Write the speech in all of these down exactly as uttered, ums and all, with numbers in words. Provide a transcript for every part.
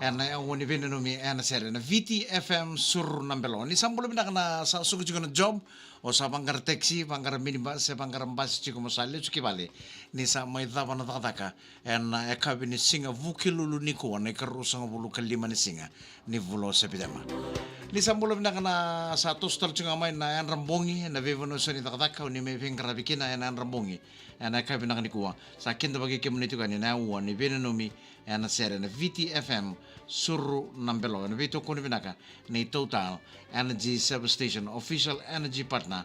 Ena aua ni veinanumi ena sere na Viti F M Suru na Belo. Ni sa bula vinaka na sa suka tiko na job, o sa vaqara taxi, vaqara minibus, se vaqara basi tiko mo sa lesu ki vale. Ni sa mai cava na cakacaka ena yakavi ni siga Vukelulu nikua, na ikaruasagavulu ka lima ni siga ni vula o Sepitema. Ni sa bula vinaka na sa toso tale tiko ga mai na yadra bogi ena veivanua eso ni cakacaka o ni mai veiqaravi kina ena yadra bogi. Ena yakavi vinaka nikua sa kidavaki kemuni tiko yani na aua ni veinanumi ena sere na Viti F M Suru na Belo, ena veitokoni vinaka ni Total Energy Service Station, official energy partner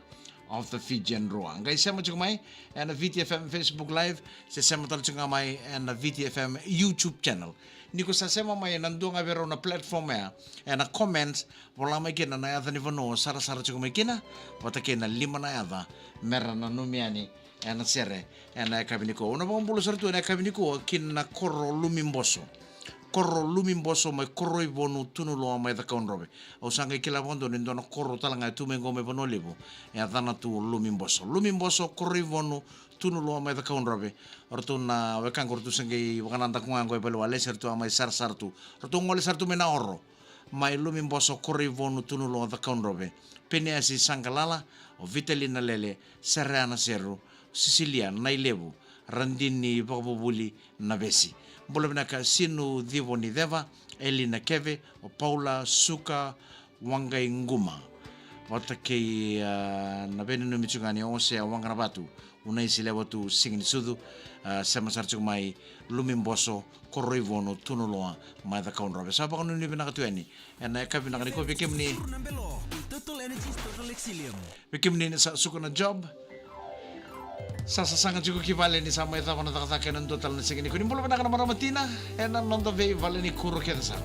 of the Fijian Drua. Qai sema tiko mai ena Viti F M Facebook Live, se sema tale tiko ga mai ena Viti F M YouTube channel. Ni ko sa sema mai ena dua ga vei rau na platform ya, ena comments vola mai kina na yaca ni vanua o sarasara tiko mai kina, vata kei na lima na yaca mera nanumi yani ena sere ena yakavi nikua. Au na vakabula sara tu ena yakavi nikua ki na koro Lumiboso. Koro Lumiboso mai Koroivonu, Tunuloa mai Cakaudrove. Au sa qai kila vakadua ni dua na koro tale ga e tu mai qo mai Vanua Levu, e yacana tu Lumiboso. Lumiboso, Koroivonu, Tunuloa mai Cakaudrove. O ratou na wekaqu, o ratou sa qai vakanadaku ga qo e valewale, se ratou a mai sarasara tu. O ratou gole sara tu mai na oro. Mai Lumiboso, Koroivonu, Tunuloa, Cakaudrove. Peniasi Saqalala, o Vitalina Lele, Sereana Seru, Sisilia Nailevu, Radini Vakavuvuli Navesi. Bula vinaka Sinu Civo ni Ceva, Elina Keve, o Paula Suka Waqaiquma. Vata kei, ah, na veinanumi tiko ga ni Osea Waqanavatu, Unaisi Lewatu Siganisucu, ah, sema sara tiko mai Lumiboso, Koroivonu, Tunuloa mai Cakaudrove. Sa vakanuinui vinaka tu yani ena yakavi vinaka nikua vei kemuni. Total Energies, Total Exilium. Vei kemuni ni sa suka na job, sa sasaga tiko ki vale ni sa mai cava na cakacaka ena dua tale na siga nikua. Ni bula vinaka na marama tina ena noda veivale ni kuro kece sara.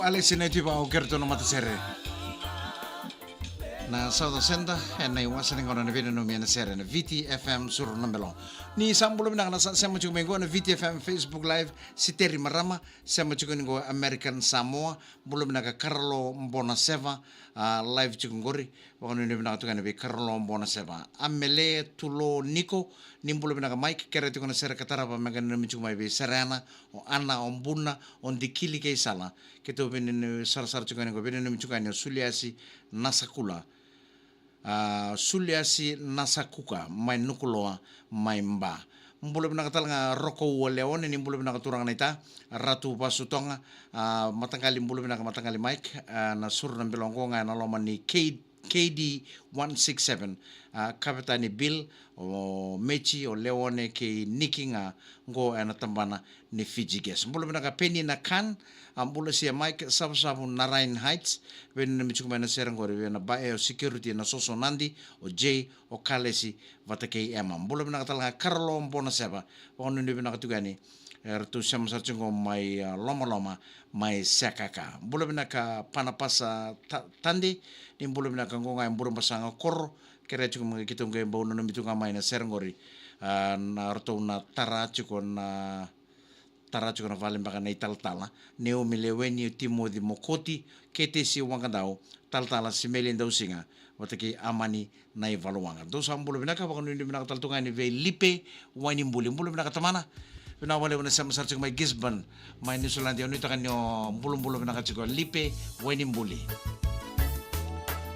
Alexi Naitiva, o kere tu na matasere. Na South Centre, ena iwasa ni gauna na veinanumi ena sere na Viti F M Suru na Belo. Ni sa bula vinaka na sa sema tiko mai qo na Viti F M Facebook Live, Siteri Marama, sema tiko ni qo American Samoa, bula vinaka Karalo Bonaseva, a, live tiko qori, vakanuinui vinaka tu ga yani vei Karalo Bonaseva. Amele Tulo Niko, ni bula vinaka Mike, kere tiko na sere ka tarava me qai nanumi tiko mai vei Serena, o Ana, o Buna, o Dikili kei Sala. Keitou veinanumi sarasara tiko yani qo, veinanumi tiko yani o Suliasi Nasakula. A, Suliasi Nasakuka, mai Nukuloa, mai Ba. Bula vinaka tale ga Roko Ua Leone, ni bula vinaka turaga naita, Ratu Vasu Toga, a, mataqali bula vinaka mataqali Mike, a, na Suru na Belo qo ga ena loma ni K-, K D one six seven, a, Kavetani Bill, o Meji, o Leone kei Niki ga qo ena tabana ni Fiji Gas. Bula vinaka Penina Khan, a, bula sia Mike Savusavu Narain Heights, veinanumi tiko mai na sere qori, vei na ba e o security na Soso Nadi, o Jay, o Kalesi, vata kei Emma. Bula vinaka tale ga Karalo Bonaseva, vakanuinui vinaka tiko yani, e, ratou sema sara tiko mai, a, Lomaloma, mai Sekaka. Bula vinaka Panapasa Ta-, Tade, ni bula vinaka qo ga e Burebasaga Koro, kere tiko mai keitou qai bau nanumi tu ga mai na sere qori, a, na ratou na tara tiko na tara tiko na vale beka na italatala, Naomi Leweni, o Timoci Mokoti, Ketesi Waqadau, talatala Simeli Dausiga, vata kei Amani Naivaluaga. Dou sa bula vinaka, vakanuinui vinaka tale tu ga yani vei Lipe Wainibuli. Bula vinaka tamana, vinaka vakalevu na sema sara tiko mai Gisborne, mai Niusiladi, au nuitaka ni o bulabula vinaka tiko Lipe Wainibuli.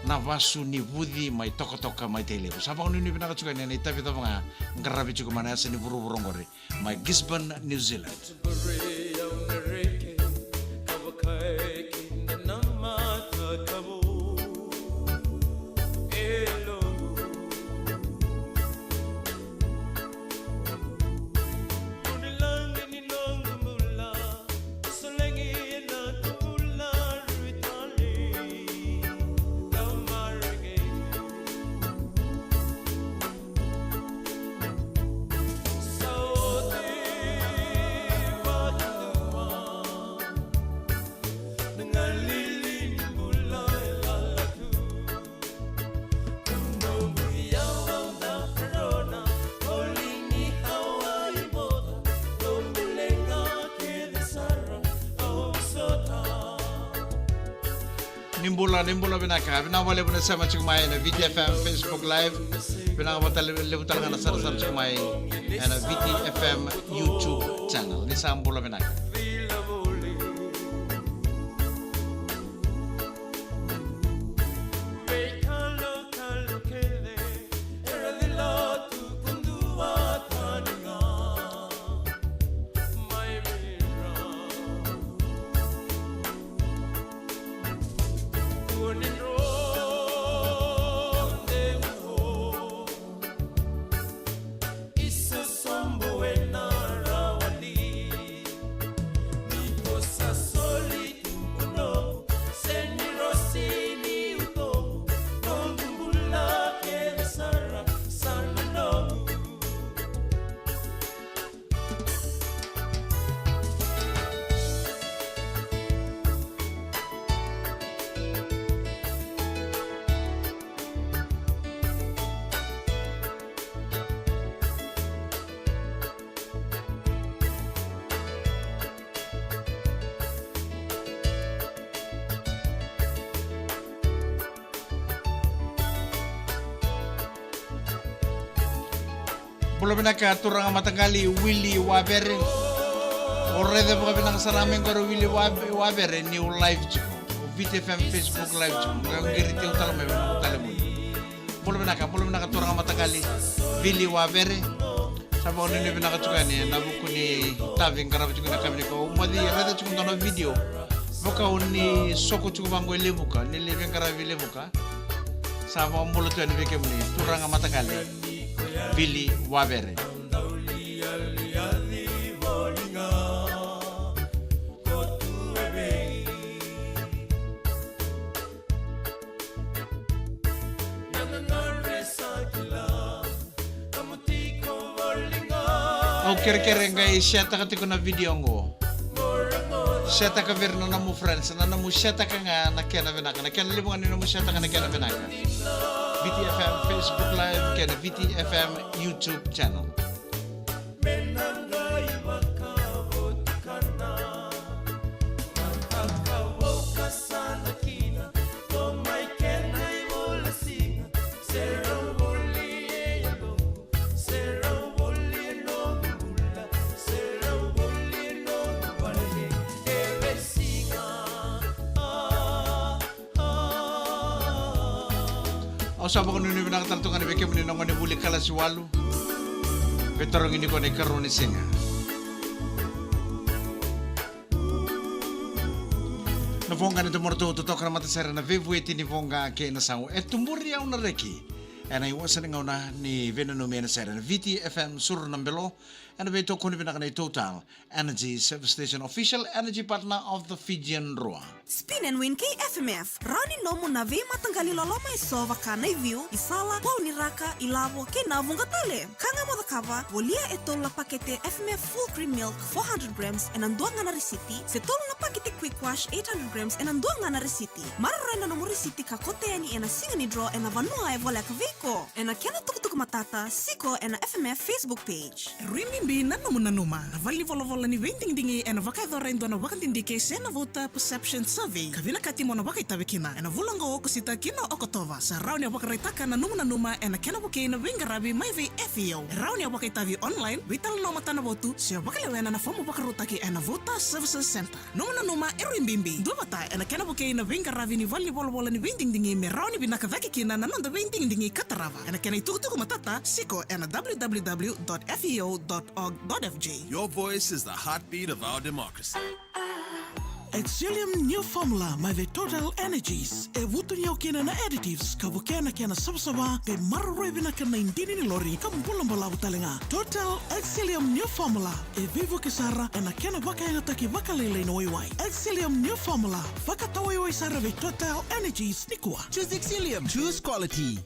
Na vasu ni vuci mai Tokatoka mai Tailevu. Sa vakanuinui vinaka tiko yani ena itavi cava ga qaravi tiko mai na yasa ni vuravura oqori. Mai Gisborne, New Zealand. Ni bula, ni bula vinaka. Vinaka vakalevu na sema tiko mai ena Viti F M Facebook Live. Vinaka vakalevu tale ga na sarasara tiko mai ena Viti F M YouTube channel. Ni sa bula vinaka. Bula vinaka turaga mataqali Willy Wavere. O raica vakavinaka sara mai qori Willy Wa-, Wavere ni o live tiko. O Viti F M Facebook live tiko. Qai qiri tiko tale mai vei na talevoni. Bula vinaka, bula vinaka turaga mataqali Willy Wavere. Sa vakanuinui vinaka tiko yani ena vuku ni tavi qarava tiko na kavi ni ko. Au moci raica tiko dua na video. Vaka o ni soko tiko vaqo e Levuka, ni lai veiqaravi e Levuka. Sa vakabula tu yani vei kemuni turaga mataqali Willy Wavere. Au kerekere qai share-taka tiko na video oqo. Setaka vei ira na nomu friends, na nomu setaka ga na kena vinaka, na kena levu ga ni nomu setaka na kena vinaka. V T F M Facebook Live kei na V T F M YouTube channel. Au sa vakanuinui vinaka tale tu ga ni vei kemuni na gone vuli kalasi walu. Veitarogi nikua na ikarua ni siga. Na voqa ni domoratou totoka na matasere na veivueti ni voqa kei na sau. E tuburi au na reki. Ena iwasa ni gauna ni veinanumi ena sere na V T F M Suru na Belo. Ena veitokoni vinaka na iTotal Energy Service Station, official energy partner of the Fijian Drua. Spin and Win kei F M F, rawa ni nomu na veimataqali loloma eso vaka na iviu, isala, pau ni raka, ilavo kei na vuqa tale. Ka ga mo cakava, volia e tolu na pakete F M F Full Cream Milk four hundred grams ena dua ga na risiti, se tolu na pakete Quick Wash eight hundred grams ena dua ga na risiti. Maroroya na nomu risiti ka koto yani ena siga ni draw ena vanua e voleka vei iko. Ena kena tukutuku matata, siko ena F M F Facebook page. Rui bibi na nomu nanuma. Na valenivolavola ni veidigidigi ena vakayacora e dua na vakadidike se na voter perception survey ka vinakati mo na vakaitavi kina. Ena vula oqo Okosita ki na Okotova, sa rawa ni a vakaraitaka na nomu nanuma ena kena vukei na veiqaravi mai vei F A O. E rawa ni a vakaitavi online, veitalanoa matanavotu, se vakalewena na fomu vakarautaki ena Voter Services Centre. Nomu nanuma e rui bibi. Duavata ena kena vukei na veiqaravi ni valenivolavola ni veidigidigi me rawa ni vinaka cake kina na noda veidigidigi ka tarava. Ena kena itukutuku matata, siko ena W W W dot F A O dot org dot F J. Your voice is the heartbeat of our democracy. Excellium New Formula mai vei Total Energies. E vutuniyau kina na additives ka vukea na kena savasava, qai maroroi vinaka na idini ni lori ka bulabalavu tale ga. Total Excellium New Formula e veivuke sara ena kena vakayagataki vakalailai na waiwai. Excellium New Formula, vakatawaiwai sara vei Total Energies nikua. Choose Excellium, choose quality.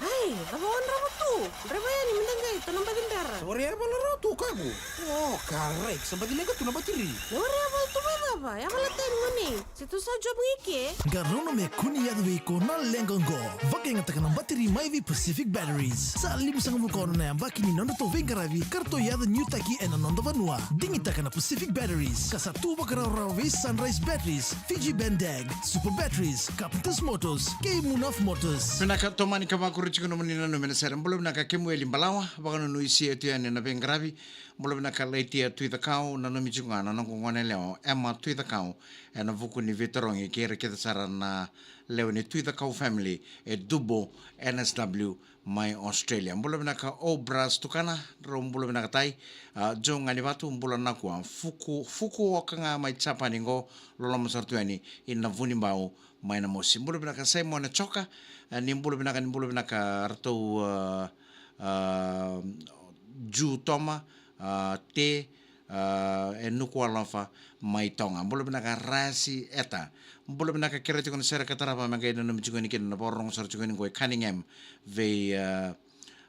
Ai, cava o drava tu? Draiva yani me da qai tou na baci bera. Sa waria e vala rawa tu o kaku. O, correct. Sa baci leqa tu na batiri. Na waria e vala tu me cava? E vala tani gone. Se tou sa job ga i ke. Qarauna me kua ni yaco vei iko na leqa oqo. Vakayagataka na batiri mai vei Pacific Batteries. Sa limasagavulu ka ono na yabaki ni nodratou veiqaravi ka ratou yaco ni utaki ena noda vanua. Digitaka na Pacific Batteries, ka sa tu vakarawarawa vei Sunrise Batteries, Fiji Bandag, Super Batteries, Carpenters Motors kei Munaf Motors. Vinaka Tomani Kavaku, ri tiko nomuni nanumi ena sere. Bula vinaka Kemueli Balawa, vakanuinui sia tu yani ena veiqaravi. Bula vinaka Laitia Tuicakau, nanumi tiko ga na noqu gone yalewa Emma Tuicakau ena vuku ni veitarogi kei ira kece sara na lewe ni Tuicakau family e Dubo, N S W, mai Australia. Bula vinaka Obras Tukana, drau bula vinaka tai. A, Joe Ganivatu, bula nakua. Fuku, Fukuoka ga mai Japani qo, loloma sara tu yani i Navunibau mai Namosi. Bula vinaka Simone Choka, a, ni bula vinaka, ni bula vinaka ratou, a, a, Ju Toma, a, Te, a, e Nukualofa mai Toga. Bula vinaka Rasi Eta. Bula vinaka, kerea tiko na sere ka tarava me qai nanumi tiko yani kina na vakarorogo sara tiko yani qo e Cunningham vei, a,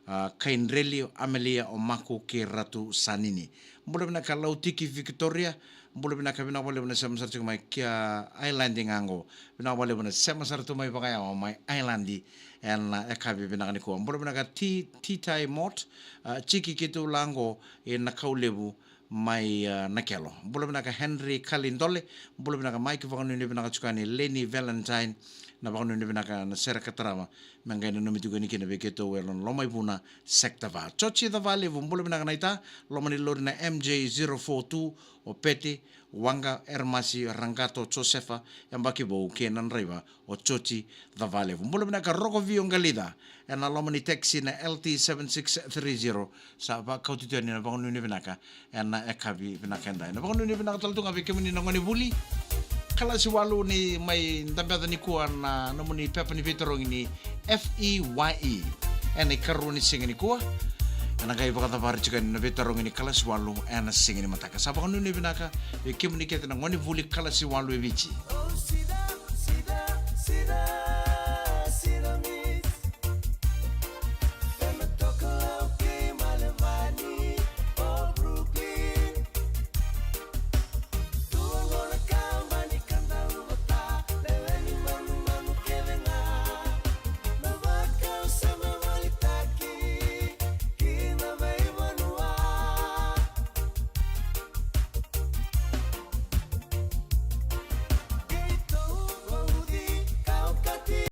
a, Kaidreli, Amelia, o Maku kei Ratu Sanini. Bula vinaka Lautiki Victoria. Bula vinaka, vinaka vakalevu na sema sara tiko mai ki a Ireland ga qo. Vinaka vakalevu na sema sara tu mai vakayawa mai Ireland ena yakavi vinaka nikua. Bula vinaka Ti, Titai Mot, a, Tiki keitou la qo e Nakaulevu mai, a, Nakelo. Bula vinaka Henry Kalidole. Bula vinaka Mike, vakanuinui vinaka tiko yani Leni Valentine. Na vakanuinui vinaka na sere ka tarava me qai nanumi tiko yani kina vei keitou e Loma i Vuna, Sector va. Joji Cavalevu, bula vinaka naita, loma ni lori na M J zero four two, o Pete, Waqa, Ermasi, Raqato, Josefa, Yabaki Vou kei na draiva o Joti Cavalevu. Bula vinaka Rokovio Qalica ena loma ni taxi na L T seven six three zero. Sa vakauti tu yani na vakanuinui vinaka ena yakavi vinaka edai. Na vakanuinui vinaka tale tu ga vei kemuni na gone vuli kalasi walu ni mai dabeca nikua na nomuni pepa ni veitarogi ni F E Y E ena ikarua ni siga nikua. Ena qai vakacavari tiko yani na veitarogi ni kalasi walu ena siga ni mataka. Sa vakanuinui vinaka vei kemuni kece na gone vuli kalasi walu e Viti.